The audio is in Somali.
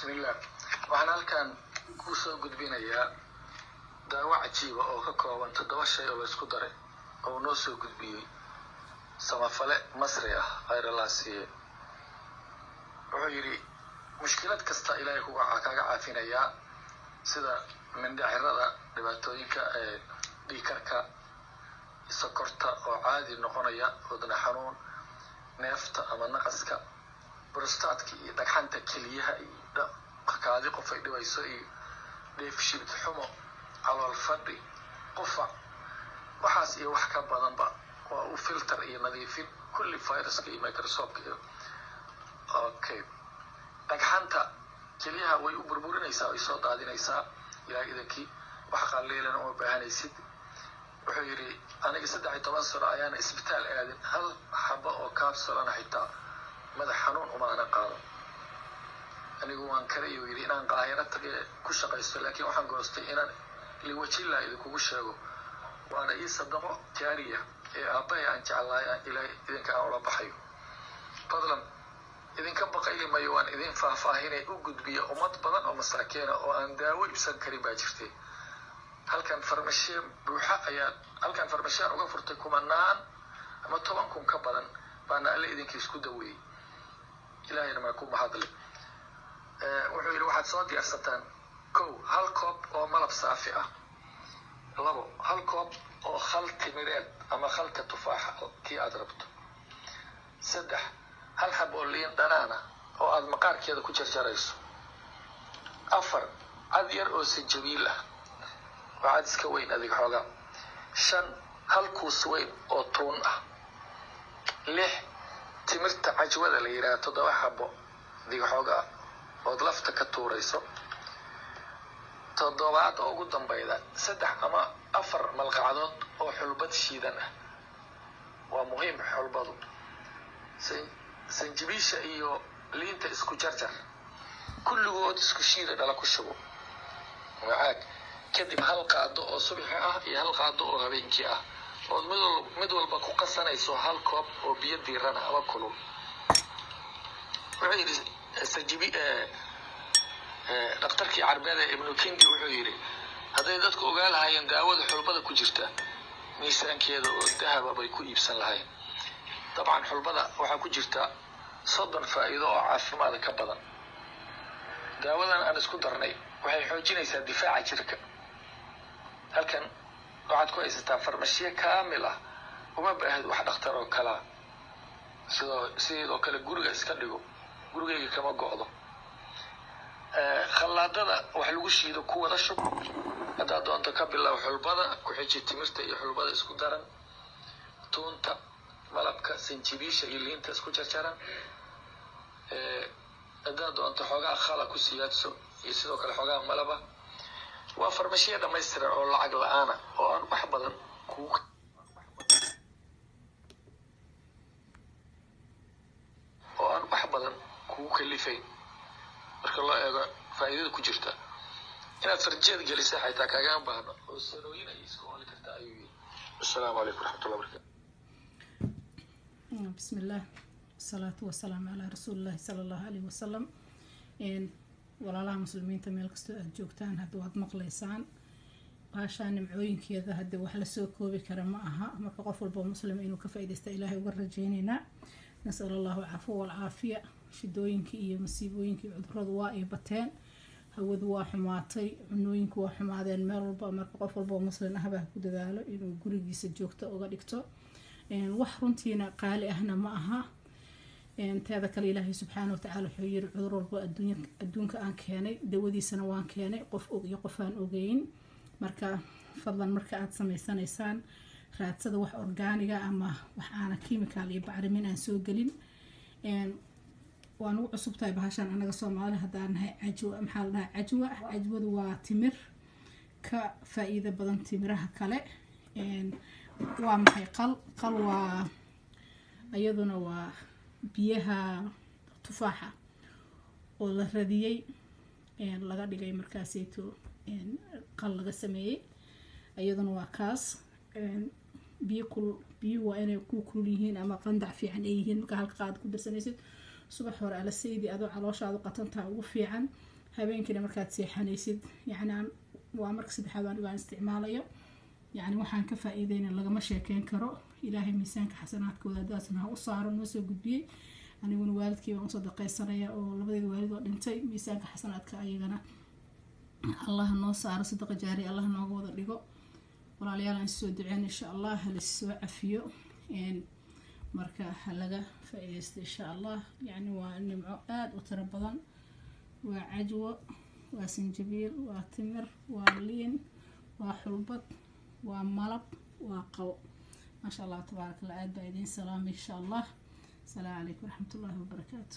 Bismillah, waxaan halkan kuu soo gudbinayaa daawo cajiiba oo ka kooban toddoba shay oo la isku daray oo noo soo gudbiyey samafale Masri ah, khayr Allah siiye. Wuxuu yidhi mushkilad kasta Ilaahay kuga kaaga caafinayaa, sida mindhicirada, dhibaatooyinka ee dhiigkarka, sokorta oo caadi noqonaya, wadna xanuun, neefta ama naqaska, brostatka iyo dhagxanta keliyaha, iyo kaadi qof ay dhibayso, iyo dheefshiid xumo, calool fadhi, qufac, waxaas iyo wax ka badanba. Waa u filter iyo nadiifin kulli viruska iyo microbe-ka iyo okay dhagxanta keliyaha way u burburinaysaa, way soo daadinaysaa ilaa idankii. Wax qalliilan uma baahanaysid. Wuxuu yidhi aniga 13 sano ayaana isbitaal aadin, hal xabo oo capsule-ana xitaa madax xanuun uma aanan qaadan. Anigu waan karayuu yidhi inaan Qaahiro tage ku shaqaysto, laakiin waxaan goostay inaan liwajilla idinkugu sheego, waana ii sadaqo jaariya ee aabbahay aan jeclahay aan Ilaahay idinka aan ula baxayo. Fadlan idinka baqayli mayo, waan idin faahfaahinay, u gudbiya ummad badan oo masaakiina oo aan daawo ibsan karin baa jirtay. Halkan farmashiye buuxa ayaa halkan farmashiyaan uga furtay, kumanaan ama 10,000 ka badan baana Alle idinka isku daweeyey, Ilaahayna maa ku mahadle. Wuxuu yidhi waxaad soo diyaarsataan: kow, hal koob oo malab saafi ah; labo, hal koob oo khal timireed ama khalka tufaaxa kii aad rabto; saddex, hal xab oo liin dhanaana oo aad maqaarkeeda ku jarjarayso; afar, cad yar oo sanjabiil ah, waa cad iska weyn adig xoogaa; shan, hal kuus weyn oo tuun ah; lix, timirta cajwada la yidhaha, toddoba xabo adig xoogaa ood lafta ka tuurayso; toddobaad oo ugu dambayda, saddex ama afar malqacdood oo xulbad shiidan ah. Waa muhiim xulbadu. Sanjabiisha iyo liinta isku jarjar, kulligood isku shiida, dhala ku shubo macaag. Kadib hal qaado oo subaxi ah iyo hal qaado oo habeenkii ah, ood mid walba ku qasanayso hal koob oo biyo diirana ama kulul. Wuxuu yidhi sanjabi dhakhtarkii Carbeed ee Ibnu Kindi, wuxuu yidhi hadday dadku ogaa lahaayeen daawada xulbada ku jirta, miisaankeeda oo dahaba bay ku iibsan lahayn. Dabcan xulbada waxaa ku jirta 30 faa'iido oo caafimaad ka badan. Daawadan aan isku darnay waxay xoojinaysaa difaaca jirka. Halkan waxaad ku haysataa farmashiye kaamil ah, uma baahid wax dhakhtar oo kalaa. Sidoo sidoo kale guriga iska dhigo, gurigayga kama go'do. Khallaadada wax lagu shiido ku wada shub haddaad doonto. Ka bilow xulbada, ku xiji timirta iyo xulbada isku daran, tuunta, malabka, sanjibiisha iyo liinta isku jarjaran. Haddaad doonto xoogaa khala ku siyaadso iyo sidoo kale xoogaa malaba. Waa farmashiya dhammaystiran oo lacag la-aana oo aan wax badan kugu oo aan wax badan kugu kalifayn marka loo eego faa'iidada ku jirta. Inaad farjeed gelisa xataa kaagama baahno oo sanooyin ay iska ooli kartaa, ayuu yidhi. Assalaamu calaykum waraxmatullahi wabarakatu. بسم الله والصلاة والسلام على رسول الله صلى الله عليه وسلم. Walaalaha muslimiinta meel kastoo aada joogtaan, hadda waad maqlaysaan baashaa nimcooyinkeeda, hadda wax lasoo koobi kara ma aha. Marka qof walba muslim inuu ka faa-idaysta Ilaahay uga rajeyneynaa. Nasal Allahu cafwa walcaafiya. Shidooyinka iyo masiibooyinka iyo cuduradu waa ay bateen, hawadu waa xumaatay, cunooyinku waa xumaadeen meel walba. Marka qof walba oo muslim ahbaa ku dadaalo inuu gurigiisa joogto uga dhigto. Wax runtiina qaali ahna ma aha. Teeda kale, Ilaahay subxaana watacaala wuxuu yiri cudur walba adduunya adduunka aan keenay, dawadiisana waan keenay, qof og iyo qof aan ogeyn. Marka fadlan marka aada sameysanaysaan, raadsada wax organic-ga ama wax aana chemical iyo bacrimin aan soo gelin. Waan ugu cusub tahay bahashan anaga Soomaali haddaan nahay. Cajwa maxaa la dhahaa? Cajwa, cajwadu waa timir ka faa-iido badan timiraha kale. Waa maxay qal? Qal waa iyaduna waa biyaha tufaaxa oo la radiyey, laga dhigay markaaseyto qal laga sameeyey. Iyaduna waa kaas. Biyo kul, biyuhu waa inay ku kulul yihiin ama qandac fiican ay yihiin markaa halka qaad ku darsanaysid. Subax hore alasaydi adoo calooshaadu qatantaa ugu fiican. Habeenkiina markaad seexanaysid. Yacni waa marka saddexaad anigu aan isticmaalayo. Yacni waxaan ka faa-iideyna lagama sheekeyn karo. Ilaahay miisaanka xasanaadkooda haddaasna ha u saaro noo soo gudbiyey. Aniguna waalidkii baan u sadaqaysanaya oo labadeeda waalid oo dhintay, miisaanka xasanaadka ayagana Allah noo saaro, sadaqa jaari Allah nooga wada dhigo. Walaalayaal, aan soo duceyn insha Allah, hala soo cafiyo. Marka ha laga faa-iideysto insha Allah. Yacni waa nimco aada u tiro badan. Waa cajwo, waa sanjabiil, waa timir, waa liin, waa xulbad, waa malab, waa qabo. Maasha Allah, tabaaraka Allah. Aad baa idiin salaamay insha Allah. Asalaamu calaykum waraxmatullaahi wabarakaatu.